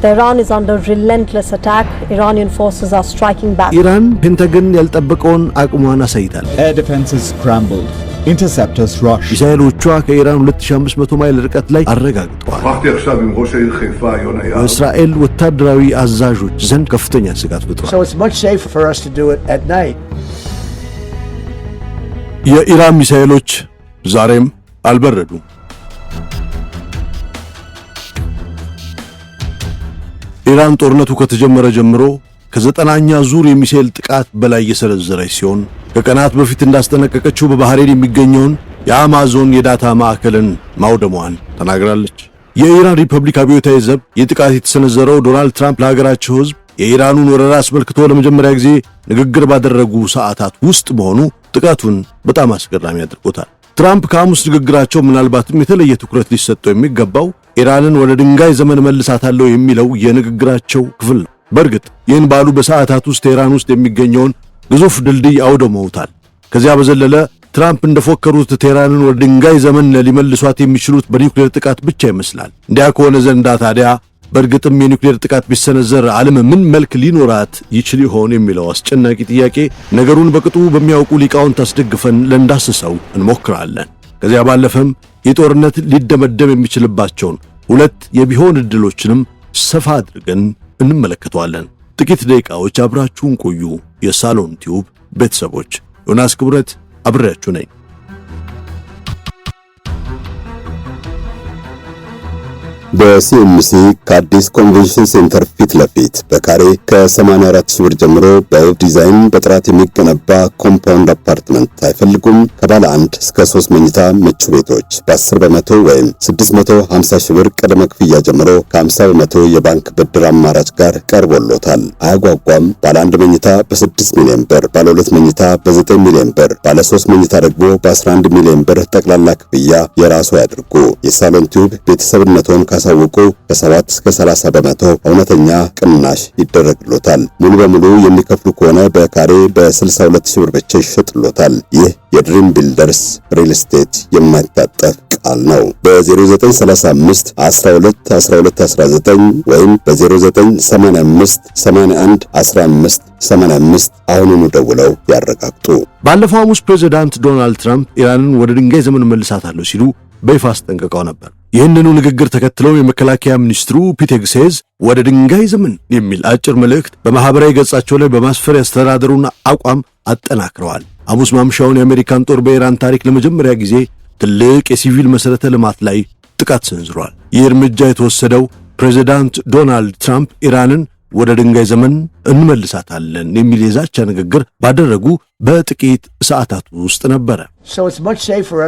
Tehran is under relentless attack. Iranian forces are striking back. ኢራን ፔንታገን ያልጠበቀውን አቅሟን አሳይታለች። Air defenses scrambled. Interceptors rushed. ሚሳኤሎቿ ከኢራን 2500 ማይል ርቀት ላይ አረጋግጠዋል። שוחחתי עכשיו עם ראש העיר חיפה, יונה יהב. በእስራኤል ወታደራዊ አዛዦች ዘንድ ከፍተኛ ስጋት ፈጥሯል። So it's much safer for us to do it at night. የኢራን ሚሳኤሎች ዛሬም አልበረዱም። ኢራን ጦርነቱ ከተጀመረ ጀምሮ ከ90ኛ ዙር የሚሳኤል ጥቃት በላይ የሰነዘረች ሲሆን፣ ከቀናት በፊት እንዳስጠነቀቀችው በባህሬን የሚገኘውን የአማዞን የዳታ ማዕከልን ማውደሟን ተናግራለች። የኢራን ሪፐብሊክ አብዮታዊ ዘብ ይህ ጥቃት የተሰነዘረው ዶናልድ ትራምፕ ለሀገራቸው ሕዝብ የኢራኑን ወረራ አስመልክቶ ለመጀመሪያ ጊዜ ንግግር ባደረጉ ሰዓታት ውስጥ መሆኑ ጥቃቱን በጣም አስገራሚ አድርጎታል። ትራምፕ ከሐሙስ ንግግራቸው ምናልባትም የተለየ ትኩረት ሊሰጠው የሚገባው ኢራንን ወደ ድንጋይ ዘመን መልሳታለሁ የሚለው የንግግራቸው ክፍል ነው። በእርግጥ ይህን ባሉ በሰዓታት ውስጥ ቴህራን ውስጥ የሚገኘውን ግዙፍ ድልድይ አውድመውታል። ከዚያ በዘለለ ትራምፕ እንደፎከሩት ቴህራንን ወደ ድንጋይ ዘመን ሊመልሷት የሚችሉት በኒውክሌር ጥቃት ብቻ ይመስላል። እንዲያ ከሆነ ዘንዳ ታዲያ በእርግጥም የኒውክሌር ጥቃት ቢሰነዘር ዓለም ምን መልክ ሊኖራት ይችል ይሆን የሚለው አስጨናቂ ጥያቄ ነገሩን በቅጡ በሚያውቁ ሊቃውንት አስደግፈን ልንዳስሰው እንሞክራለን። ከዚያ ባለፈም የጦርነት ሊደመደም የሚችልባቸውን ሁለት የቢሆን ዕድሎችንም ሰፋ አድርገን እንመለከተዋለን። ጥቂት ደቂቃዎች አብራችሁን ቆዩ። የሳሎን ቲዩብ ቤተሰቦች፣ ዮናስ ክቡረት አብሬያችሁ ነኝ። በሲኤምሲ ከአዲስ ኮንቬንሽን ሴንተር ፊት ለፊት በካሬ ከ84 ሺህ ብር ጀምሮ በዲዛይን በጥራት የሚገነባ compound አፓርትመንት አይፈልጉም? ከባለ አንድ እስከ 3 መኝታ ምቹ ቤቶች በ10% ወይም 650 ሺህ ብር ቅድመ ክፍያ ጀምሮ ከ50% የባንክ ብድር አማራጭ ጋር ቀርቦሎታል። አያጓጓም? ባለ አንድ መኝታ በ6 ሚሊዮን ብር፣ ባለ ሁለት መኝታ በ9 ሚሊዮን ብር፣ ባለ 3 መኝታ ደግሞ በ11 ሚሊዮን ብር ጠቅላላ ክፍያ የራሱ ያድርጉ። የሳሎን ቲዩብ ቤተሰብነቶን ካሳወቁ ከ7 እስከ 30% እውነተኛ ቅናሽ ይደረግሎታል። ሙሉ በሙሉ የሚከፍሉ ከሆነ በካሬ በ62 ሺህ ብር ብቻ ይሸጥሎታል። ይህ የድሪም ቢልደርስ ሪል ስቴት የማይታጠፍ ቃል ነው። በ0935 12 12 19 ወይም በ0985 81 15 85 አሁኑኑ ደውለው ያረጋግጡ። ባለፈው ሐሙስ ፕሬዚዳንት ዶናልድ ትራምፕ ኢራንን ወደ ድንጋይ ዘመን መልሳታለሁ ሲሉ በይፋ አስጠንቅቀው ነበር። ይህንኑ ንግግር ተከትለው የመከላከያ ሚኒስትሩ ፒት ሄግሴዝ ወደ ድንጋይ ዘመን የሚል አጭር መልእክት በማኅበራዊ ገጻቸው ላይ በማስፈር ያስተዳደሩን አቋም አጠናክረዋል። ሐሙስ ማምሻውን የአሜሪካን ጦር በኢራን ታሪክ ለመጀመሪያ ጊዜ ትልቅ የሲቪል መሠረተ ልማት ላይ ጥቃት ሰንዝሯል። ይህ እርምጃ የተወሰደው ፕሬዚዳንት ዶናልድ ትራምፕ ኢራንን ወደ ድንጋይ ዘመን እንመልሳታለን የሚል የዛቻ ንግግር ባደረጉ በጥቂት ሰዓታት ውስጥ ነበረ። So it's much safer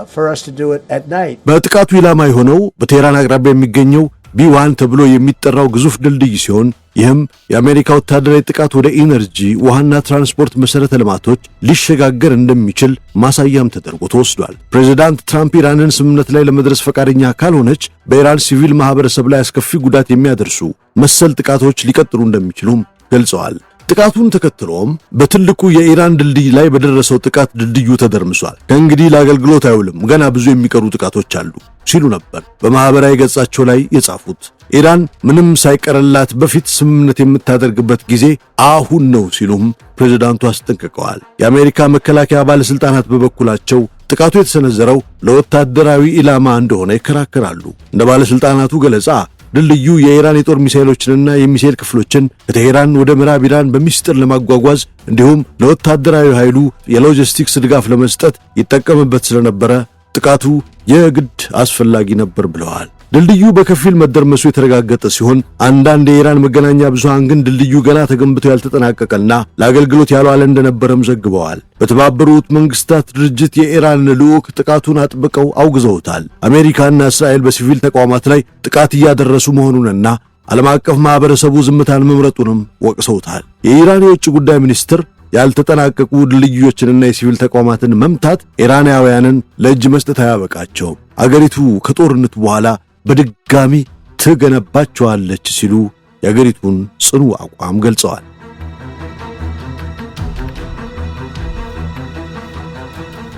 for us to do it at night. በጥቃቱ ኢላማ የሆነው በቴህራን አቅራቢያ የሚገኘው B1 ተብሎ የሚጠራው ግዙፍ ድልድይ ሲሆን፣ ይህም የአሜሪካ ወታደራዊ ጥቃት ወደ ኢነርጂ፣ ውሃና ትራንስፖርት መሠረተ ልማቶች ሊሸጋገር እንደሚችል ማሳያም ተደርጎ ተወስዷል። ፕሬዚዳንት ትራምፕ ኢራንን ስምምነት ላይ ለመድረስ ፈቃደኛ ካልሆነች በኢራን ሲቪል ማህበረሰብ ላይ አስከፊ ጉዳት የሚያደርሱ መሰል ጥቃቶች ሊቀጥሉ እንደሚችሉም ገልጸዋል። ጥቃቱን ተከትሎም በትልቁ የኢራን ድልድይ ላይ በደረሰው ጥቃት ድልድዩ ተደርምሷል፣ ከእንግዲህ ለአገልግሎት አይውልም፣ ገና ብዙ የሚቀሩ ጥቃቶች አሉ ሲሉ ነበር በማኅበራዊ ገጻቸው ላይ የጻፉት። ኢራን ምንም ሳይቀርላት በፊት ስምምነት የምታደርግበት ጊዜ አሁን ነው ሲሉም ፕሬዚዳንቱ አስጠንቅቀዋል። የአሜሪካ መከላከያ ባለሥልጣናት በበኩላቸው ጥቃቱ የተሰነዘረው ለወታደራዊ ኢላማ እንደሆነ ይከራከራሉ። እንደ ባለሥልጣናቱ ገለጻ ድልድዩ የኢራን የጦር ሚሳኤሎችንና የሚሳኤል ክፍሎችን ከቴሄራን ወደ ምዕራብ ኢራን በሚስጥር ለማጓጓዝ እንዲሁም ለወታደራዊ ኃይሉ የሎጂስቲክስ ድጋፍ ለመስጠት ይጠቀምበት ስለነበረ ጥቃቱ የግድ አስፈላጊ ነበር ብለዋል። ድልድዩ በከፊል መደርመሱ የተረጋገጠ ሲሆን፣ አንዳንድ የኢራን መገናኛ ብዙሃን ግን ድልድዩ ገና ተገንብቶ ያልተጠናቀቀና ለአገልግሎት ያልዋለ እንደነበረም ዘግበዋል። በተባበሩት መንግስታት ድርጅት የኢራን ልዑክ ጥቃቱን አጥብቀው አውግዘውታል። አሜሪካና እስራኤል በሲቪል ተቋማት ላይ ጥቃት እያደረሱ መሆኑንና ዓለም አቀፍ ማህበረሰቡ ዝምታን መምረጡንም ወቅሰውታል። የኢራን የውጭ ጉዳይ ሚኒስትር ያልተጠናቀቁ ድልድዮችንና የሲቪል ተቋማትን መምታት ኢራናውያንን ለእጅ መስጠት አያበቃቸውም፣ አገሪቱ ከጦርነቱ በኋላ በድጋሚ ትገነባቸዋለች ሲሉ የአገሪቱን ጽኑ አቋም ገልጸዋል።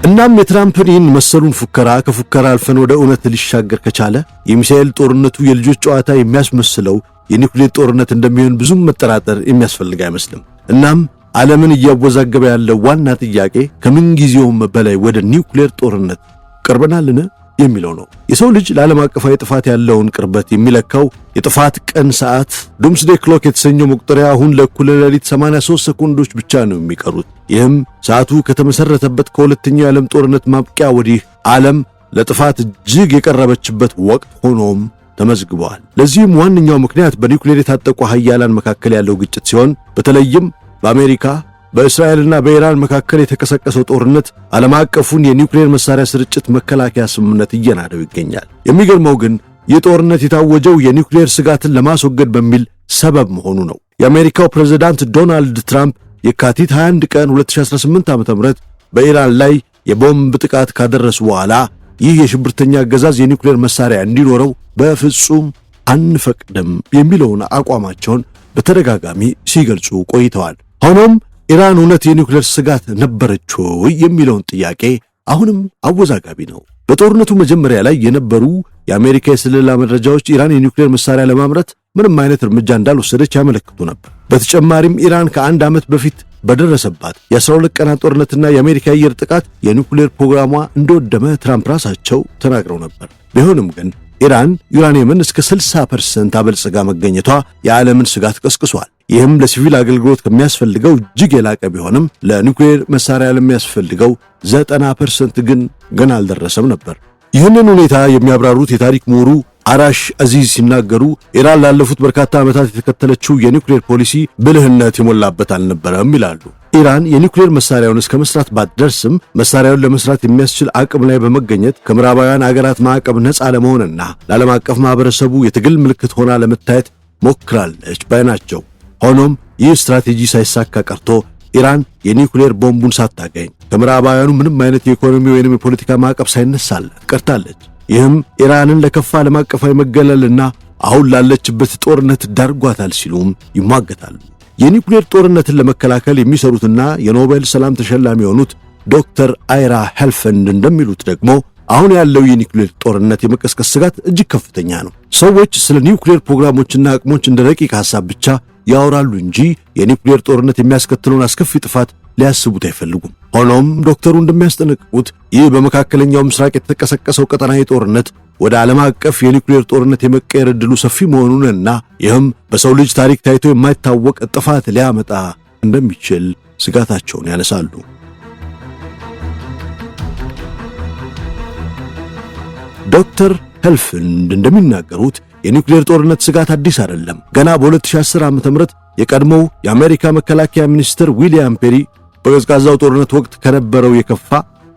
እናም የትራምፕን ይህን መሰሉን ፉከራ ከፉከራ አልፈን ወደ እውነት ሊሻገር ከቻለ የሚሳኤል ጦርነቱ የልጆች ጨዋታ የሚያስመስለው የኒውክሌር ጦርነት እንደሚሆን ብዙም መጠራጠር የሚያስፈልግ አይመስልም። እናም ዓለምን እያወዛገበ ያለው ዋና ጥያቄ ከምንጊዜውም በላይ ወደ ኒውክሌር ጦርነት ቀርበናልን የሚለው ነው። የሰው ልጅ ለዓለም አቀፋዊ ጥፋት ያለውን ቅርበት የሚለካው የጥፋት ቀን ሰዓት doomsday clock የተሰኘው መቁጠሪያ አሁን ለእኩለ ሌሊት 83 ሰኮንዶች ብቻ ነው የሚቀሩት። ይህም ሰዓቱ ከተመሰረተበት ከሁለተኛው የዓለም ጦርነት ማብቂያ ወዲህ ዓለም ለጥፋት እጅግ የቀረበችበት ወቅት ሆኖም ተመዝግበዋል። ለዚህም ዋነኛው ምክንያት በኒውክሌር የታጠቁ ሀያላን መካከል ያለው ግጭት ሲሆን፣ በተለይም በአሜሪካ፣ በእስራኤልና በኢራን መካከል የተቀሰቀሰው ጦርነት ዓለም አቀፉን የኒውክሌር መሳሪያ ስርጭት መከላከያ ስምምነት እየናደው ይገኛል። የሚገርመው ግን ይህ ጦርነት የታወጀው የኒውክሌር ስጋትን ለማስወገድ በሚል ሰበብ መሆኑ ነው። የአሜሪካው ፕሬዝዳንት ዶናልድ ትራምፕ የካቲት 21 ቀን 2018 ዓ.ም በኢራን ላይ የቦምብ ጥቃት ካደረሱ በኋላ ይህ የሽብርተኛ አገዛዝ የኒውክሌር መሳሪያ እንዲኖረው በፍጹም አንፈቅድም የሚለውን አቋማቸውን በተደጋጋሚ ሲገልጹ ቆይተዋል። ሆኖም ኢራን እውነት የኒውክሌር ስጋት ነበረች ወይ የሚለውን ጥያቄ አሁንም አወዛጋቢ ነው። በጦርነቱ መጀመሪያ ላይ የነበሩ የአሜሪካ የስለላ መረጃዎች ኢራን የኒውክሌር መሳሪያ ለማምረት ምንም አይነት እርምጃ እንዳልወሰደች ያመለክቱ ነበር። በተጨማሪም ኢራን ከአንድ ዓመት በፊት በደረሰባት የ12 ቀናት ጦርነትና የአሜሪካ የአየር ጥቃት የኒውክሌር ፕሮግራሟ እንደወደመ ትራምፕ ራሳቸው ተናግረው ነበር። ቢሆንም ግን ኢራን ዩራኒየምን እስከ 60% አበልጽጋ መገኘቷ የዓለምን ስጋት ቀስቅሷል። ይህም ለሲቪል አገልግሎት ከሚያስፈልገው እጅግ የላቀ ቢሆንም ለኒውክሌር መሳሪያ ለሚያስፈልገው 90% ግን ገና አልደረሰም ነበር። ይህንን ሁኔታ የሚያብራሩት የታሪክ ምሁሩ አራሽ አዚዝ ሲናገሩ፣ ኢራን ላለፉት በርካታ ዓመታት የተከተለችው የኒውክሌር ፖሊሲ ብልህነት የሞላበት አልነበረም ይላሉ። ኢራን የኒውክሌር መሳሪያውን እስከ መስራት ባትደርስም መሳሪያውን ለመስራት የሚያስችል አቅም ላይ በመገኘት ከምዕራባውያን አገራት ማዕቀብ ነፃ ለመሆንና ለዓለም አቀፍ ማህበረሰቡ የትግል ምልክት ሆና ለመታየት ሞክራለች ባይ ናቸው። ሆኖም ይህ ስትራቴጂ ሳይሳካ ቀርቶ ኢራን የኒውክሌር ቦምቡን ሳታገኝ፣ ከምዕራባውያኑ ምንም አይነት የኢኮኖሚ ወይንም የፖለቲካ ማዕቀብ ሳይነሳላት ቀርታለች። ይህም ኢራንን ለከፋ ዓለም አቀፋዊ መገለልና አሁን ላለችበት ጦርነት ዳርጓታል ሲሉም ይሟገታሉ። የኒውክሌር ጦርነትን ለመከላከል የሚሰሩትና የኖቤል ሰላም ተሸላሚ የሆኑት ዶክተር አይራ ሄልፈንድ እንደሚሉት ደግሞ አሁን ያለው የኒውክሌር ጦርነት የመቀስቀስ ስጋት እጅግ ከፍተኛ ነው። ሰዎች ስለ ኒውክሌር ፕሮግራሞችና አቅሞች እንደ ረቂቅ ሐሳብ ብቻ ያወራሉ እንጂ የኒውክሌር ጦርነት የሚያስከትለውን አስከፊ ጥፋት ሊያስቡት አይፈልጉም። ሆኖም ዶክተሩ እንደሚያስጠነቅቁት ይህ በመካከለኛው ምስራቅ የተቀሰቀሰው ቀጠናዊ ጦርነት ወደ ዓለም አቀፍ የኒውክሌር ጦርነት የመቀየር ዕድሉ ሰፊ መሆኑንና ይህም በሰው ልጅ ታሪክ ታይቶ የማይታወቅ ጥፋት ሊያመጣ እንደሚችል ስጋታቸውን ያነሳሉ። ዶክተር ሄልፍንድ እንደሚናገሩት የኒውክሌር ጦርነት ስጋት አዲስ አይደለም። ገና በ2010 ዓ.ም የቀድሞው የአሜሪካ መከላከያ ሚኒስትር ዊሊያም ፔሪ በቀዝቃዛው ጦርነት ወቅት ከነበረው የከፋ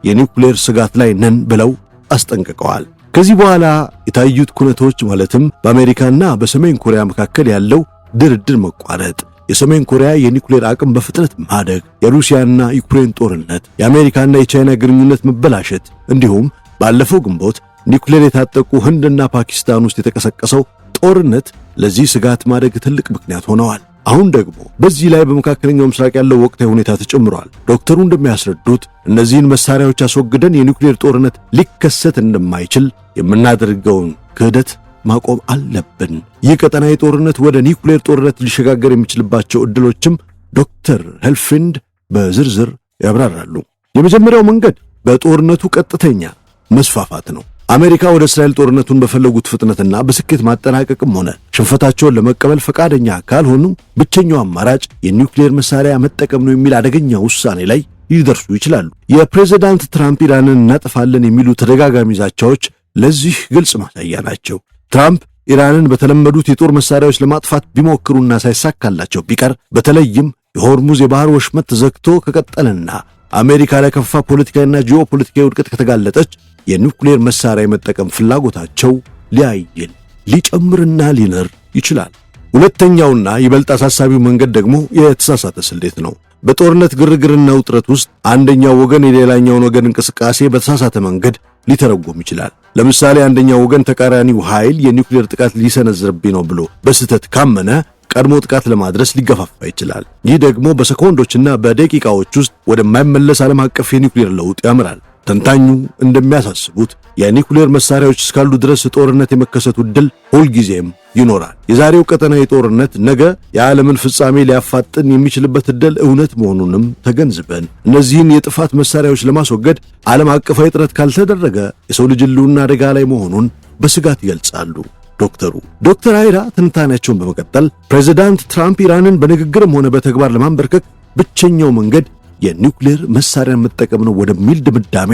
የኒውክሌር ስጋት ላይ ነን ብለው አስጠንቅቀዋል። ከዚህ በኋላ የታዩት ኩነቶች ማለትም በአሜሪካና በሰሜን ኮሪያ መካከል ያለው ድርድር መቋረጥ፣ የሰሜን ኮሪያ የኒውክሌር አቅም በፍጥነት ማደግ፣ የሩሲያና ዩክሬን ጦርነት፣ የአሜሪካና የቻይና ግንኙነት መበላሸት እንዲሁም ባለፈው ግንቦት ኒውክሌር የታጠቁ ህንድና ፓኪስታን ውስጥ የተቀሰቀሰው ጦርነት ለዚህ ስጋት ማደግ ትልቅ ምክንያት ሆነዋል። አሁን ደግሞ በዚህ ላይ በመካከለኛው ምስራቅ ያለው ወቅታዊ ሁኔታ ተጨምሯል። ዶክተሩ እንደሚያስረዱት እነዚህን መሳሪያዎች አስወግደን የኒውክሌር ጦርነት ሊከሰት እንደማይችል የምናደርገውን ክህደት ማቆም አለብን። ይህ ቀጠናዊ ጦርነት ወደ ኒውክሌር ጦርነት ሊሸጋገር የሚችልባቸው ዕድሎችም ዶክተር ሄልፊንድ በዝርዝር ያብራራሉ። የመጀመሪያው መንገድ በጦርነቱ ቀጥተኛ መስፋፋት ነው። አሜሪካ ወደ እስራኤል ጦርነቱን በፈለጉት ፍጥነትና በስኬት ማጠናቀቅም ሆነ ሽንፈታቸውን ለመቀበል ፈቃደኛ ካልሆኑ ብቸኛው አማራጭ የኒውክሌር መሳሪያ መጠቀም ነው የሚል አደገኛ ውሳኔ ላይ ሊደርሱ ይችላሉ። የፕሬዝዳንት ትራምፕ ኢራንን እናጠፋለን የሚሉ ተደጋጋሚ ዛቻዎች ለዚህ ግልጽ ማሳያ ናቸው። ትራምፕ ኢራንን በተለመዱት የጦር መሳሪያዎች ለማጥፋት ቢሞክሩና ሳይሳካላቸው ቢቀር፣ በተለይም የሆርሙዝ የባህር ወሽመጥ ተዘግቶ ከቀጠለና አሜሪካ ለከፋ ፖለቲካዊና ጂኦፖለቲካዊ ውድቀት ከተጋለጠች የኒውክሌር መሳሪያ የመጠቀም ፍላጎታቸው ሊያይል፣ ሊጨምርና ሊንር ይችላል። ሁለተኛውና ይበልጥ አሳሳቢው መንገድ ደግሞ የተሳሳተ ስሌት ነው። በጦርነት ግርግርና ውጥረት ውስጥ አንደኛው ወገን የሌላኛውን ወገን እንቅስቃሴ በተሳሳተ መንገድ ሊተረጎም ይችላል። ለምሳሌ አንደኛው ወገን ተቃራኒው ኃይል የኒውክሌር ጥቃት ሊሰነዝርብኝ ነው ብሎ በስህተት ካመነ ቀድሞ ጥቃት ለማድረስ ሊገፋፋ ይችላል። ይህ ደግሞ በሰኮንዶችና በደቂቃዎች ውስጥ ወደማይመለስ ዓለም አቀፍ የኒውክሌር ለውጥ ያምራል። ተንታኙ እንደሚያሳስቡት የኒውክሌር መሳሪያዎች እስካሉ ድረስ ጦርነት የመከሰቱ ዕድል ሁልጊዜም ይኖራል። የዛሬው ቀጠናዊ ጦርነት ነገ የዓለምን ፍጻሜ ሊያፋጥን የሚችልበት ዕድል እውነት መሆኑንም ተገንዝበን እነዚህን የጥፋት መሳሪያዎች ለማስወገድ ዓለም አቀፋዊ ጥረት ካልተደረገ የሰው ልጅ ሕልውና አደጋ ላይ መሆኑን በስጋት ይገልጻሉ ዶክተሩ። ዶክተር አይራ ትንታኔያቸውን በመቀጠል ፕሬዚዳንት ትራምፕ ኢራንን በንግግርም ሆነ በተግባር ለማንበርከክ ብቸኛው መንገድ የኒውክሌር መሳሪያን መጠቀም ነው ወደሚል ድምዳሜ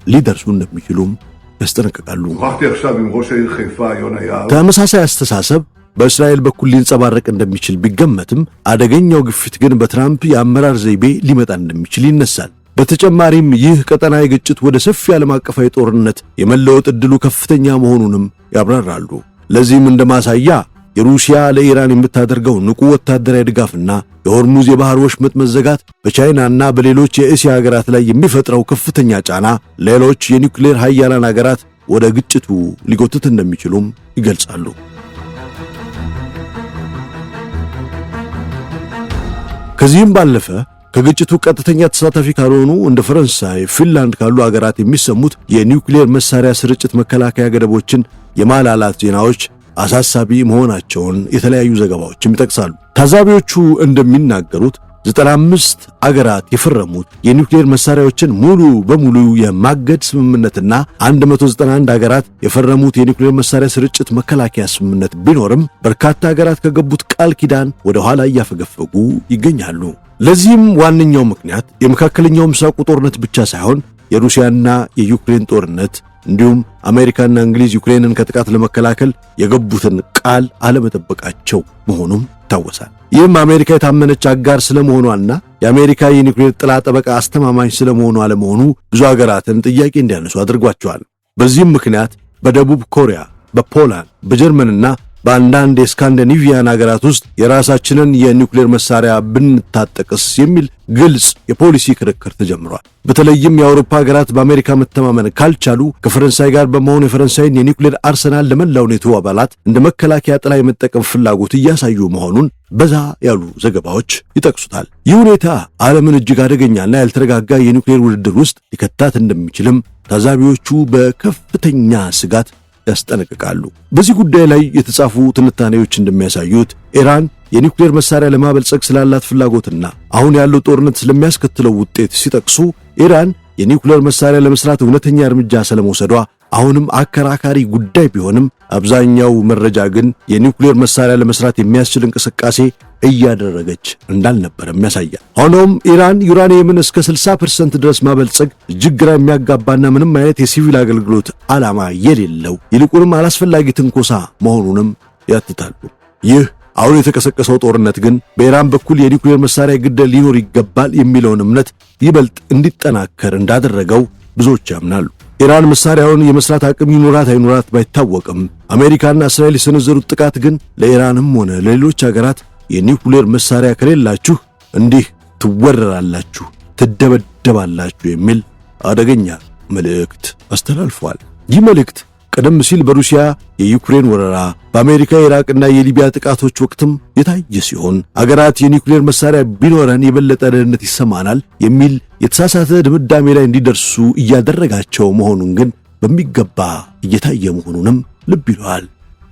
ሊደርሱ እንደሚችሉም ያስጠነቅቃሉ። שוחחתי עכשיו עם ראש העיר חיפה, יונה יהב. ተመሳሳይ አስተሳሰብ በእስራኤል በኩል ሊንጸባረቅ እንደሚችል ቢገመትም አደገኛው ግፊት ግን በትራምፕ የአመራር ዘይቤ ሊመጣ እንደሚችል ይነሳል። በተጨማሪም ይህ ቀጠናዊ ግጭት ወደ ሰፊ ዓለም አቀፋዊ ጦርነት የመለወጥ ዕድሉ ከፍተኛ መሆኑንም ያብራራሉ። ለዚህም እንደ ማሳያ የሩሲያ ለኢራን የምታደርገው ንቁ ወታደራዊ ድጋፍና የሆርሙዝ የባህር ወሽመጥ መዘጋት በቻይናና በሌሎች የእስያ ሀገራት ላይ የሚፈጥረው ከፍተኛ ጫና ሌሎች የኒውክሌር ሀያላን ሀገራት ወደ ግጭቱ ሊጎትት እንደሚችሉም ይገልጻሉ። ከዚህም ባለፈ ከግጭቱ ቀጥተኛ ተሳታፊ ካልሆኑ እንደ ፈረንሳይ፣ ፊንላንድ ካሉ ሀገራት የሚሰሙት የኒውክሌር መሳሪያ ስርጭት መከላከያ ገደቦችን የማላላት ዜናዎች አሳሳቢ መሆናቸውን የተለያዩ ዘገባዎችም ይጠቅሳሉ። ታዛቢዎቹ እንደሚናገሩት 95 አገራት የፈረሙት የኒውክሌር መሳሪያዎችን ሙሉ በሙሉ የማገድ ስምምነትና 191 አገራት የፈረሙት የኒውክሌር መሳሪያ ስርጭት መከላከያ ስምምነት ቢኖርም በርካታ አገራት ከገቡት ቃል ኪዳን ወደ ኋላ እያፈገፈጉ ይገኛሉ። ለዚህም ዋነኛው ምክንያት የመካከለኛው ምስራቁ ጦርነት ብቻ ሳይሆን የሩሲያና የዩክሬን ጦርነት እንዲሁም አሜሪካና እንግሊዝ ዩክሬንን ከጥቃት ለመከላከል የገቡትን ቃል አለመጠበቃቸው መሆኑም ይታወሳል። ይህም አሜሪካ የታመነች አጋር ስለመሆኗና የአሜሪካ የኒውክሌር ጥላ ጠበቃ አስተማማኝ ስለመሆኑ አለመሆኑ ብዙ ሀገራትን ጥያቄ እንዲያነሱ አድርጓቸዋል። በዚህም ምክንያት በደቡብ ኮሪያ፣ በፖላንድ፣ በጀርመንና በአንዳንድ የስካንዲኔቪያን ሀገራት ውስጥ የራሳችንን የኒውክሌር መሳሪያ ብንታጠቅስ የሚል ግልጽ የፖሊሲ ክርክር ተጀምሯል። በተለይም የአውሮፓ ሀገራት በአሜሪካ መተማመን ካልቻሉ ከፈረንሳይ ጋር በመሆን የፈረንሳይን የኒውክሌር አርሰናል ለመላው ኔቶ አባላት እንደ መከላከያ ጥላ የመጠቀም ፍላጎት እያሳዩ መሆኑን በዛ ያሉ ዘገባዎች ይጠቅሱታል። ይህ ሁኔታ ዓለምን እጅግ አደገኛና ያልተረጋጋ የኒውክሌር ውድድር ውስጥ ሊከታት እንደሚችልም ታዛቢዎቹ በከፍተኛ ስጋት ያስጠነቅቃሉ። በዚህ ጉዳይ ላይ የተጻፉ ትንታኔዎች እንደሚያሳዩት ኢራን የኒውክሌር መሳሪያ ለማበልጸግ ስላላት ፍላጎትና አሁን ያለው ጦርነት ስለሚያስከትለው ውጤት ሲጠቅሱ ኢራን የኒውክሌር መሳሪያ ለመስራት እውነተኛ እርምጃ ስለመውሰዷ አሁንም አከራካሪ ጉዳይ ቢሆንም አብዛኛው መረጃ ግን የኒውክሌር መሳሪያ ለመስራት የሚያስችል እንቅስቃሴ እያደረገች እንዳልነበረም ያሳያል። ሆኖም ኢራን ዩራኒየምን እስከ 60% ድረስ ማበልጸግ እጅግ ግራ የሚያጋባና ምንም አይነት የሲቪል አገልግሎት ዓላማ የሌለው ይልቁንም አላስፈላጊ ትንኮሳ መሆኑንም ያትታሉ። ይህ አሁን የተቀሰቀሰው ጦርነት ግን በኢራን በኩል የኒውክሌር መሳሪያ ግድል ሊኖር ይገባል የሚለውን እምነት ይበልጥ እንዲጠናከር እንዳደረገው ብዙዎች ያምናሉ። ኢራን መሳሪያውን የመስራት አቅም ይኑራት አይኑራት ባይታወቅም አሜሪካና እስራኤል የሰነዘሩት ጥቃት ግን ለኢራንም ሆነ ለሌሎች ሀገራት የኒውክሌር መሳሪያ ከሌላችሁ እንዲህ ትወረራላችሁ፣ ትደበደባላችሁ የሚል አደገኛ መልእክት አስተላልፏል። ይህ መልእክት ቀደም ሲል በሩሲያ የዩክሬን ወረራ፣ በአሜሪካ የኢራቅና የሊቢያ ጥቃቶች ወቅትም የታየ ሲሆን አገራት የኒውክሌር መሳሪያ ቢኖረን የበለጠ ደህንነት ይሰማናል የሚል የተሳሳተ ድምዳሜ ላይ እንዲደርሱ እያደረጋቸው መሆኑን ግን በሚገባ እየታየ መሆኑንም ልብ ይለዋል።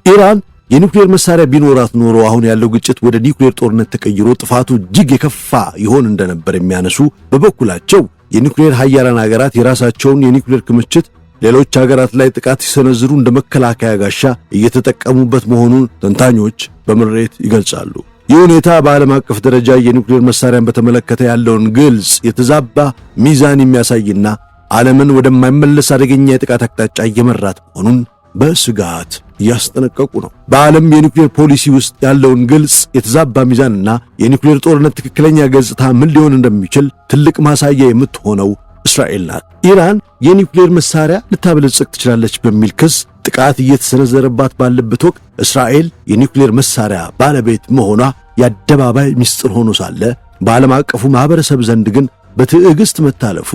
ኢራን የኒውክሌር መሳሪያ ቢኖራት ኖሮ አሁን ያለው ግጭት ወደ ኒውክሌር ጦርነት ተቀይሮ ጥፋቱ እጅግ የከፋ ይሆን እንደነበር የሚያነሱ በበኩላቸው የኒውክሌር ሀያላን ሀገራት የራሳቸውን የኒውክሌር ክምችት ሌሎች ሀገራት ላይ ጥቃት ሲሰነዝሩ እንደ መከላከያ ጋሻ እየተጠቀሙበት መሆኑን ተንታኞች በምሬት ይገልጻሉ። ይህ ሁኔታ በዓለም አቀፍ ደረጃ የኒውክሌር መሳሪያን በተመለከተ ያለውን ግልጽ የተዛባ ሚዛን የሚያሳይና ዓለምን ወደማይመለስ አደገኛ የጥቃት አቅጣጫ እየመራት መሆኑን በስጋት እያስጠነቀቁ ነው። በዓለም የኒውክሌር ፖሊሲ ውስጥ ያለውን ግልጽ የተዛባ ሚዛንና የኒውክሌር ጦርነት ትክክለኛ ገጽታ ምን ሊሆን እንደሚችል ትልቅ ማሳያ የምትሆነው እስራኤል ናት። ኢራን የኒውክሌር መሳሪያ ልታበለጽግ ትችላለች በሚል ክስ ጥቃት እየተሰነዘረባት ባለበት ወቅት እስራኤል የኒውክሌር መሳሪያ ባለቤት መሆኗ የአደባባይ ምስጢር ሆኖ ሳለ በዓለም አቀፉ ማህበረሰብ ዘንድ ግን በትዕግስት መታለፉ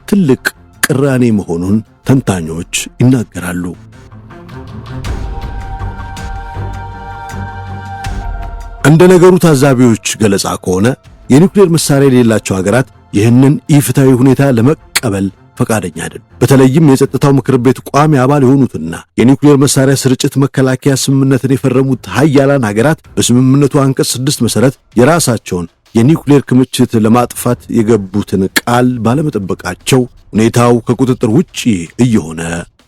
ትልቅ ቅራኔ መሆኑን ተንታኞች ይናገራሉ። እንደ ነገሩ ታዛቢዎች ገለጻ ከሆነ የኒውክሌር መሳሪያ የሌላቸው ሀገራት ይህንን ኢፍትሐዊ ሁኔታ ለመቀበል ፈቃደኛ አይደሉም። በተለይም የጸጥታው ምክር ቤት ቋሚ አባል የሆኑትና የኒውክሌር መሳሪያ ስርጭት መከላከያ ስምምነትን የፈረሙት ሀያላን ሀገራት በስምምነቱ አንቀጽ 6 መሰረት የራሳቸውን የኒውክሌር ክምችት ለማጥፋት የገቡትን ቃል ባለመጠበቃቸው ሁኔታው ከቁጥጥር ውጪ እየሆነ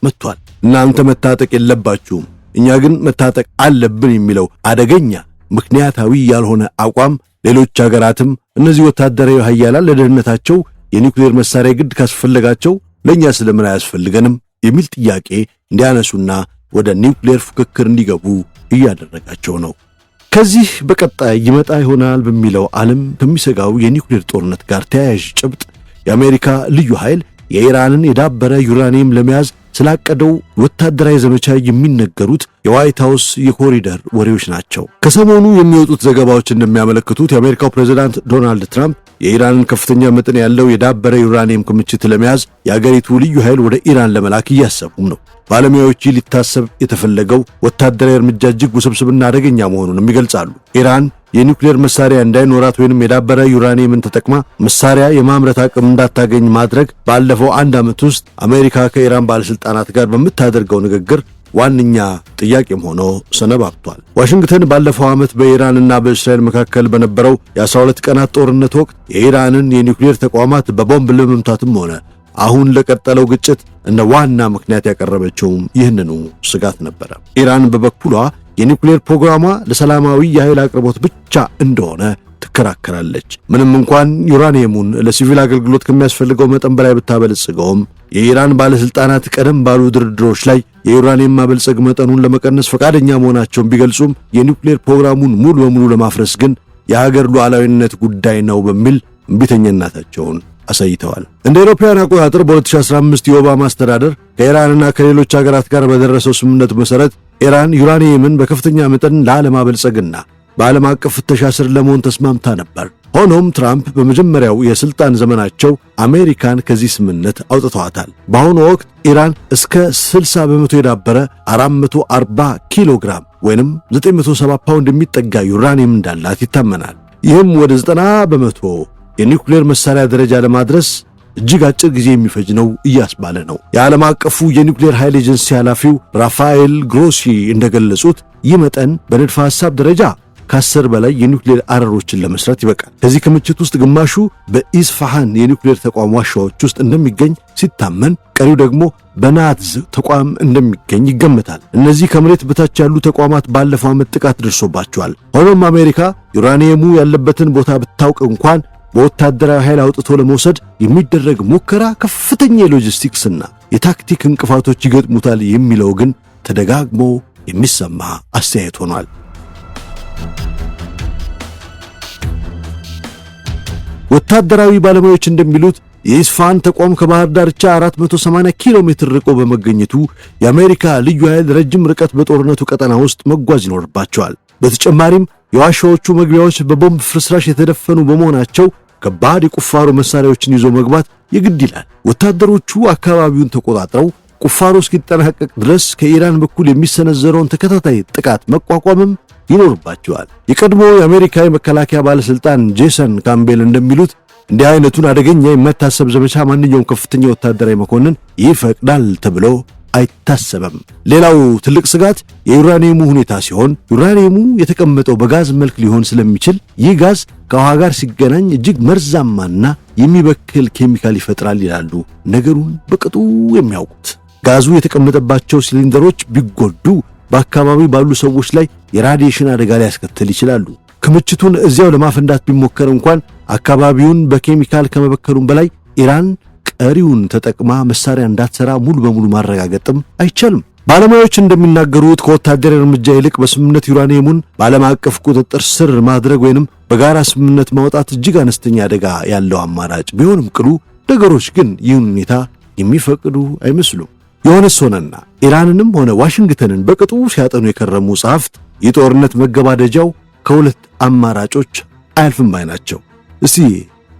መጥቷል። እናንተ መታጠቅ የለባችሁም፣ እኛ ግን መታጠቅ አለብን የሚለው አደገኛ ምክንያታዊ ያልሆነ አቋም ሌሎች ሀገራትም እነዚህ ወታደራዊ ሀያላን ለደህንነታቸው የኒውክሌር መሳሪያ ግድ ካስፈለጋቸው ለእኛ ስለምን አያስፈልገንም የሚል ጥያቄ እንዲያነሱና ወደ ኒውክሌር ፉክክር እንዲገቡ እያደረጋቸው ነው። ከዚህ በቀጣይ ይመጣ ይሆናል በሚለው ዓለም ከሚሰጋው የኒውክሌር ጦርነት ጋር ተያያዥ ጭብጥ የአሜሪካ ልዩ ኃይል የኢራንን የዳበረ ዩራኒየም ለመያዝ ስላቀደው ወታደራዊ ዘመቻ የሚነገሩት የዋይት ሃውስ የኮሪደር ወሬዎች ናቸው። ከሰሞኑ የሚወጡት ዘገባዎች እንደሚያመለክቱት የአሜሪካው ፕሬዝዳንት ዶናልድ ትራምፕ የኢራንን ከፍተኛ መጠን ያለው የዳበረ ዩራኒየም ክምችት ለመያዝ የአገሪቱ ልዩ ኃይል ወደ ኢራን ለመላክ እያሰቡም ነው። ባለሙያዎች ሊታሰብ የተፈለገው ወታደራዊ እርምጃ እጅግ ውስብስብና አደገኛ መሆኑንም ይገልጻሉ። ኢራን የኒውክሌር መሳሪያ እንዳይኖራት ወይንም የዳበረ ዩራኒየምን ተጠቅማ መሳሪያ የማምረት አቅም እንዳታገኝ ማድረግ ባለፈው አንድ ዓመት ውስጥ አሜሪካ ከኢራን ባለስልጣናት ጋር በምታደርገው ንግግር ዋነኛ ጥያቄም ሆኖ ሰነባብቷል። ዋሽንግተን ባለፈው ዓመት በኢራንና በእስራኤል መካከል በነበረው የ12 ቀናት ጦርነት ወቅት የኢራንን የኒውክሌር ተቋማት በቦምብ ለመምታትም ሆነ አሁን ለቀጠለው ግጭት እንደ ዋና ምክንያት ያቀረበችውም ይህንኑ ስጋት ነበረ። ኢራን በበኩሏ የኒውክሌር ፕሮግራሟ ለሰላማዊ የኃይል አቅርቦት ብቻ እንደሆነ ትከራከራለች። ምንም እንኳን ዩራኒየሙን ለሲቪል አገልግሎት ከሚያስፈልገው መጠን በላይ ብታበለጽገውም የኢራን ባለስልጣናት ቀደም ባሉ ድርድሮች ላይ የዩራኒየም ማበልጸግ መጠኑን ለመቀነስ ፈቃደኛ መሆናቸውን ቢገልጹም የኒውክሌር ፕሮግራሙን ሙሉ በሙሉ ለማፍረስ ግን የሀገር ሉዓላዊነት ጉዳይ ነው በሚል እምቢተኝነታቸውን አሳይተዋል። እንደ አውሮፓውያን አቆጣጠር በ2015 የኦባማ አስተዳደር ከኢራንና ከሌሎች ሀገራት ጋር በደረሰው ስምምነት መሰረት ኢራን ዩራኒየምን በከፍተኛ መጠን ላለማበልጸግና በዓለም አቀፍ ፍተሻ ስር ለመሆን ተስማምታ ነበር። ሆኖም ትራምፕ በመጀመሪያው የስልጣን ዘመናቸው አሜሪካን ከዚህ ስምምነት አውጥተዋታል። በአሁኑ ወቅት ኢራን እስከ 60% የዳበረ 440 ኪሎ ግራም ወይንም 970 ፓውንድ የሚጠጋ ዩራኒየም እንዳላት ይታመናል። ይህም ወደ 90% የኒውክሌር መሳሪያ ደረጃ ለማድረስ እጅግ አጭር ጊዜ የሚፈጅ ነው እያስባለ ነው። የዓለም አቀፉ የኒውክሌር ኃይል ኤጀንሲ ኃላፊው ራፋኤል ግሮሲ እንደገለጹት ይህ መጠን በንድፈ ሐሳብ ደረጃ ከ10 በላይ የኒውክሌር አረሮችን ለመስራት ይበቃል። ከዚህ ክምችት ውስጥ ግማሹ በኢስፋሃን የኒውክሌር ተቋም ዋሻዎች ውስጥ እንደሚገኝ ሲታመን፣ ቀሪው ደግሞ በናትዝ ተቋም እንደሚገኝ ይገመታል። እነዚህ ከመሬት በታች ያሉ ተቋማት ባለፈው ዓመት ጥቃት ደርሶባቸዋል። ሆኖም አሜሪካ ዩራኒየሙ ያለበትን ቦታ ብታውቅ እንኳን በወታደራዊ ኃይል አውጥቶ ለመውሰድ የሚደረግ ሙከራ ከፍተኛ የሎጂስቲክስና የታክቲክ እንቅፋቶች ይገጥሙታል የሚለው ግን ተደጋግሞ የሚሰማ አስተያየት ሆኗል። ወታደራዊ ባለሙያዎች እንደሚሉት የኢስፋሃን ተቋም ከባህር ዳርቻ 480 ኪሎ ሜትር ርቆ በመገኘቱ የአሜሪካ ልዩ ኃይል ረጅም ርቀት በጦርነቱ ቀጠና ውስጥ መጓዝ ይኖርባቸዋል። በተጨማሪም የዋሻዎቹ መግቢያዎች በቦምብ ፍርስራሽ የተደፈኑ በመሆናቸው ከባድ የቁፋሮ መሳሪያዎችን ይዞ መግባት የግድ ይላል። ወታደሮቹ አካባቢውን ተቆጣጥረው ቁፋሮ እስኪጠናቀቅ ድረስ ከኢራን በኩል የሚሰነዘረውን ተከታታይ ጥቃት መቋቋምም ይኖርባቸዋል። የቀድሞ የአሜሪካ የመከላከያ ባለስልጣን ጄሰን ካምቤል እንደሚሉት እንዲህ አይነቱን አደገኛ የማይታሰብ ዘመቻ ማንኛውም ከፍተኛ ወታደራዊ መኮንን ይፈቅዳል ተብሎ አይታሰብም። ሌላው ትልቅ ስጋት የዩራኒየሙ ሁኔታ ሲሆን ዩራኒየሙ የተቀመጠው በጋዝ መልክ ሊሆን ስለሚችል ይህ ጋዝ ከውሃ ጋር ሲገናኝ እጅግ መርዛማና የሚበክል ኬሚካል ይፈጥራል ይላሉ ነገሩን በቅጡ የሚያውቁት። ጋዙ የተቀመጠባቸው ሲሊንደሮች ቢጎዱ በአካባቢው ባሉ ሰዎች ላይ የ radiation አደጋ ሊያስከትል ይችላሉ። ክምችቱን እዚያው ለማፈንዳት ቢሞከር እንኳን አካባቢውን በኬሚካል ከመበከሉም በላይ ኢራን ቀሪውን ተጠቅማ መሳሪያ እንዳትሰራ ሙሉ በሙሉ ማረጋገጥም አይቻልም። ባለሙያዎች እንደሚናገሩት ከወታደራዊ እርምጃ ይልቅ በስምምነት ዩራኒየሙን በዓለም አቀፍ ቁጥጥር ስር ማድረግ ወይንም በጋራ ስምምነት ማውጣት እጅግ አነስተኛ አደጋ ያለው አማራጭ ቢሆንም ቅሉ ነገሮች ግን ይህን ሁኔታ የሚፈቅዱ አይመስሉም። የሆነስ ሆነና ኢራንንም ሆነ ዋሽንግተንን በቅጡ ሲያጠኑ የከረሙ ጸሐፍት የጦርነት መገባደጃው ከሁለት አማራጮች አያልፍም ባይ ናቸው። እስቲ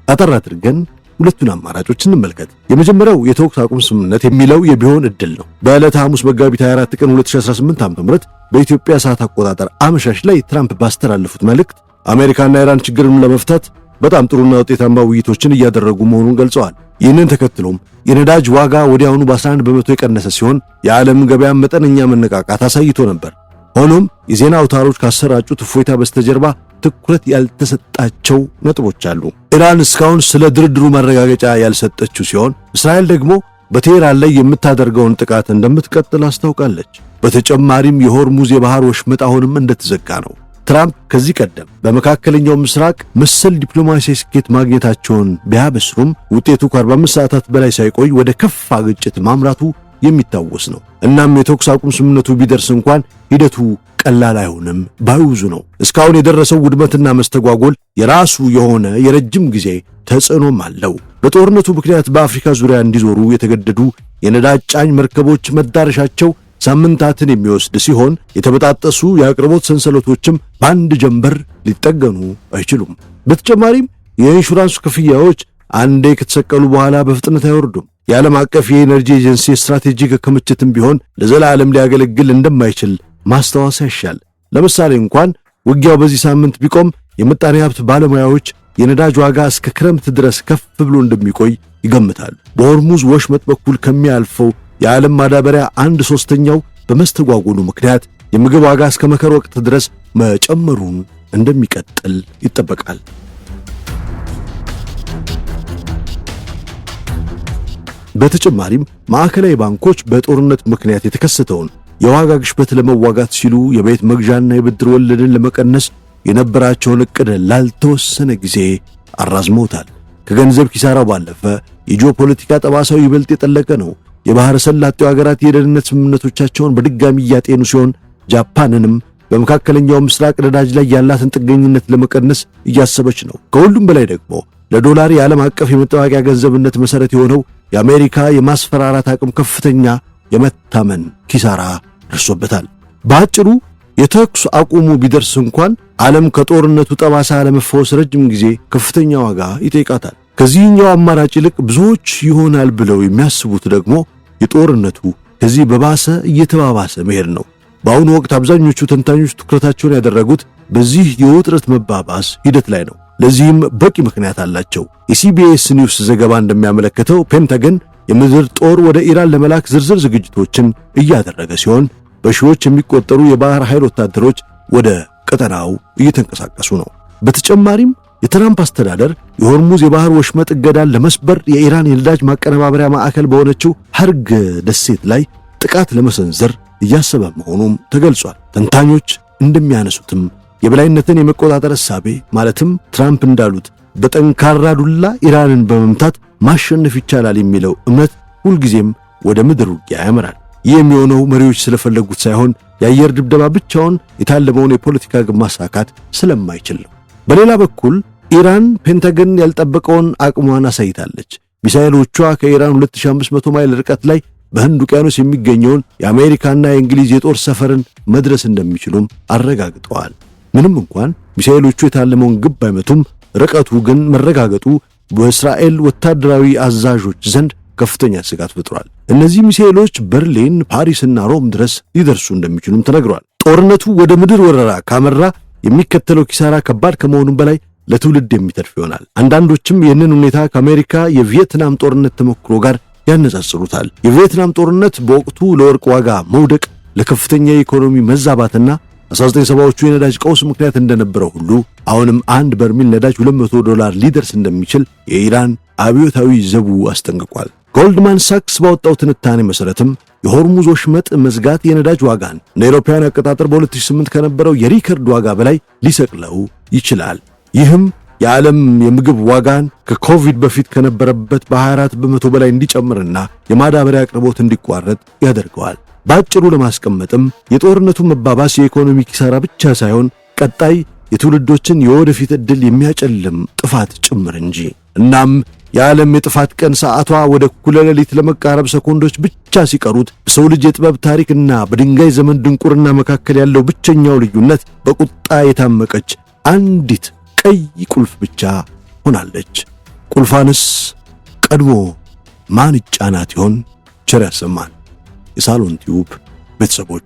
አጠር አድርገን ሁለቱን አማራጮች እንመልከት። የመጀመሪያው የተኩስ አቁም ስምምነት የሚለው የቢሆን እድል ነው። በዕለተ ሐሙስ መጋቢት 24 ቀን 2018 ዓ.ም በኢትዮጵያ ሰዓት አቆጣጠር አመሻሽ ላይ ትራምፕ ባስተላለፉት መልእክት አሜሪካና ኢራን ችግርን ለመፍታት በጣም ጥሩና ውጤታማ ውይይቶችን እያደረጉ መሆኑን ገልጸዋል። ይህንን ተከትሎም የነዳጅ ዋጋ ወዲያውኑ በ11% የቀነሰ ሲሆን የዓለም ገበያ መጠነኛ መነቃቃት አሳይቶ ነበር። ሆኖም የዜና አውታሮች ካሰራጩት እፎይታ በስተጀርባ ትኩረት ያልተሰጣቸው ነጥቦች አሉ። ኢራን እስካሁን ስለ ድርድሩ ማረጋገጫ ያልሰጠችው ሲሆን እስራኤል ደግሞ በቴህራን ላይ የምታደርገውን ጥቃት እንደምትቀጥል አስታውቃለች። በተጨማሪም የሆርሙዝ የባህር ወሽመጥ አሁንም እንደተዘጋ ነው። ትራምፕ ከዚህ ቀደም በመካከለኛው ምስራቅ መሰል ዲፕሎማሲያዊ ስኬት ማግኘታቸውን ቢያበስሩም ውጤቱ ከ45 ሰዓታት በላይ ሳይቆይ ወደ ከፋ ግጭት ማምራቱ የሚታወስ ነው። እናም የተኩስ አቁም ስምምነቱ ቢደርስ እንኳን ሂደቱ ቀላል አይሆንም ባዩ ብዙ ነው። እስካሁን የደረሰው ውድመትና መስተጓጎል የራሱ የሆነ የረጅም ጊዜ ተጽዕኖም አለው። በጦርነቱ ምክንያት በአፍሪካ ዙሪያ እንዲዞሩ የተገደዱ የነዳጅ ጫኝ መርከቦች መዳረሻቸው ሳምንታትን የሚወስድ ሲሆን የተበጣጠሱ የአቅርቦት ሰንሰለቶችም በአንድ ጀንበር ሊጠገኑ አይችሉም። በተጨማሪም የኢንሹራንስ ክፍያዎች አንዴ ከተሰቀሉ በኋላ በፍጥነት አይወርዱም። የዓለም አቀፍ የኤነርጂ ኤጀንሲ ስትራቴጂክ ክምችትም ቢሆን ለዘላለም ሊያገለግል እንደማይችል ማስታወስ ያሻል። ለምሳሌ እንኳን ውጊያው በዚህ ሳምንት ቢቆም የምጣኔ ሀብት ባለሙያዎች የነዳጅ ዋጋ እስከ ክረምት ድረስ ከፍ ብሎ እንደሚቆይ ይገምታሉ። በሆርሙዝ ወሽመጥ በኩል ከሚያልፈው የዓለም ማዳበሪያ 1/3ኛው በመስተጓጎሉ ምክንያት የምግብ ዋጋ እስከ መከር ወቅት ድረስ መጨመሩን እንደሚቀጥል ይጠበቃል። በተጨማሪም ማዕከላዊ ባንኮች በጦርነት ምክንያት የተከሰተውን የዋጋ ግሽበት ለመዋጋት ሲሉ የቤት መግዣና የብድር ወለድን ለመቀነስ የነበራቸውን ዕቅድ ላልተወሰነ ጊዜ አራዝመውታል። ከገንዘብ ኪሳራው ባለፈ የጂኦፖለቲካ ጠባሳው ይበልጥ የጠለቀ ነው። የባህረ ሰላጤው ሀገራት የደህንነት ስምምነቶቻቸውን በድጋሚ እያጤኑ ሲሆን ጃፓንንም በመካከለኛው ምስራቅ ነዳጅ ላይ ያላትን ጥገኝነት ለመቀነስ እያሰበች ነው። ከሁሉም በላይ ደግሞ ለዶላር የዓለም አቀፍ የመጠባቂያ ገንዘብነት መሰረት የሆነው የአሜሪካ የማስፈራራት አቅም ከፍተኛ የመታመን ኪሳራ ደርሶበታል። በአጭሩ የተኩስ አቁሙ ቢደርስ እንኳን ዓለም ከጦርነቱ ጠባሳ ለመፈወስ ረጅም ጊዜ ከፍተኛ ዋጋ ይጠይቃታል። ከዚህኛው አማራጭ ይልቅ ብዙዎች ይሆናል ብለው የሚያስቡት ደግሞ የጦርነቱ ከዚህ በባሰ እየተባባሰ መሄድ ነው። በአሁኑ ወቅት አብዛኞቹ ተንታኞች ትኩረታቸውን ያደረጉት በዚህ የውጥረት መባባስ ሂደት ላይ ነው። ለዚህም በቂ ምክንያት አላቸው። የሲቢኤስ ኒውስ ዘገባ እንደሚያመለክተው ፔንታገን የምድር ጦር ወደ ኢራን ለመላክ ዝርዝር ዝግጅቶችን እያደረገ ሲሆን በሺዎች የሚቆጠሩ የባህር ኃይል ወታደሮች ወደ ቀጠናው እየተንቀሳቀሱ ነው። በተጨማሪም የትራምፕ አስተዳደር የሆርሙዝ የባህር ወሽመጥ እገዳን ለመስበር የኢራን የነዳጅ ማቀነባበሪያ ማዕከል በሆነችው ሀርግ ደሴት ላይ ጥቃት ለመሰንዘር እያሰበ መሆኑም ተገልጿል። ተንታኞች እንደሚያነሱትም የበላይነትን የመቆጣጠር እሳቤ ማለትም ትራምፕ እንዳሉት በጠንካራ ዱላ ኢራንን በመምታት ማሸነፍ ይቻላል የሚለው እምነት ሁልጊዜም ወደ ምድር ውጊያ ያመራል። ይህ የሚሆነው መሪዎች ስለፈለጉት ሳይሆን የአየር ድብደባ ብቻውን የታለመውን የፖለቲካ ግብ ማሳካት ስለማይችል ነው። በሌላ በኩል ኢራን ፔንታገን ያልጠበቀውን አቅሟን አሳይታለች። ሚሳኤሎቿ ከኢራን 2500 ማይል ርቀት ላይ በህንድ ውቅያኖስ የሚገኘውን የአሜሪካና የእንግሊዝ የጦር ሰፈርን መድረስ እንደሚችሉም አረጋግጠዋል። ምንም እንኳን ሚሳኤሎቹ የታለመውን ግብ ባይመቱም ርቀቱ ግን መረጋገጡ በእስራኤል ወታደራዊ አዛዦች ዘንድ ከፍተኛ ስጋት ፈጥሯል። እነዚህ ሚሳኤሎች በርሊን፣ ፓሪስና ሮም ድረስ ሊደርሱ እንደሚችሉም ተነግሯል። ጦርነቱ ወደ ምድር ወረራ ካመራ የሚከተለው ኪሳራ ከባድ ከመሆኑም በላይ ለትውልድ የሚተርፍ ይሆናል። አንዳንዶችም ይህንን ሁኔታ ከአሜሪካ የቪየትናም ጦርነት ተሞክሮ ጋር ያነጻጽሩታል። የቪየትናም ጦርነት በወቅቱ ለወርቅ ዋጋ መውደቅ፣ ለከፍተኛ የኢኮኖሚ መዛባትና 1970ዎቹ የነዳጅ ቀውስ ምክንያት እንደነበረው ሁሉ አሁንም አንድ በርሚል ነዳጅ $200 ሊደርስ እንደሚችል የኢራን አብዮታዊ ዘቡ አስጠንቅቋል። ጎልድማን ሳክስ ባወጣው ትንታኔ መሰረትም የሆርሙዝ ወሽመጥ መዝጋት የነዳጅ ዋጋን እንደ አውሮፓውያን አቆጣጠር በ2008 ከነበረው የሪከርድ ዋጋ በላይ ሊሰቅለው ይችላል። ይህም የዓለም የምግብ ዋጋን ከኮቪድ በፊት ከነበረበት በ24% በላይ እንዲጨምርና የማዳበሪያ አቅርቦት እንዲቋረጥ ያደርገዋል። በአጭሩ ለማስቀመጥም የጦርነቱ መባባስ የኢኮኖሚ ኪሳራ ብቻ ሳይሆን ቀጣይ የትውልዶችን የወደፊት ዕድል የሚያጨልም ጥፋት ጭምር እንጂ። እናም የዓለም የጥፋት ቀን ሰዓቷ ወደ እኩለ ሌሊት ለመቃረብ ሰኮንዶች ብቻ ሲቀሩት በሰው ልጅ የጥበብ ታሪክና በድንጋይ ዘመን ድንቁርና መካከል ያለው ብቸኛው ልዩነት በቁጣ የታመቀች አንዲት ቀይ ቁልፍ ብቻ ሆናለች። ቁልፏንስ ቀድሞ ማን ይጫናት ይሆን? ቸር ያሰማን። የሳሎን ቲዩብ ቤተሰቦች።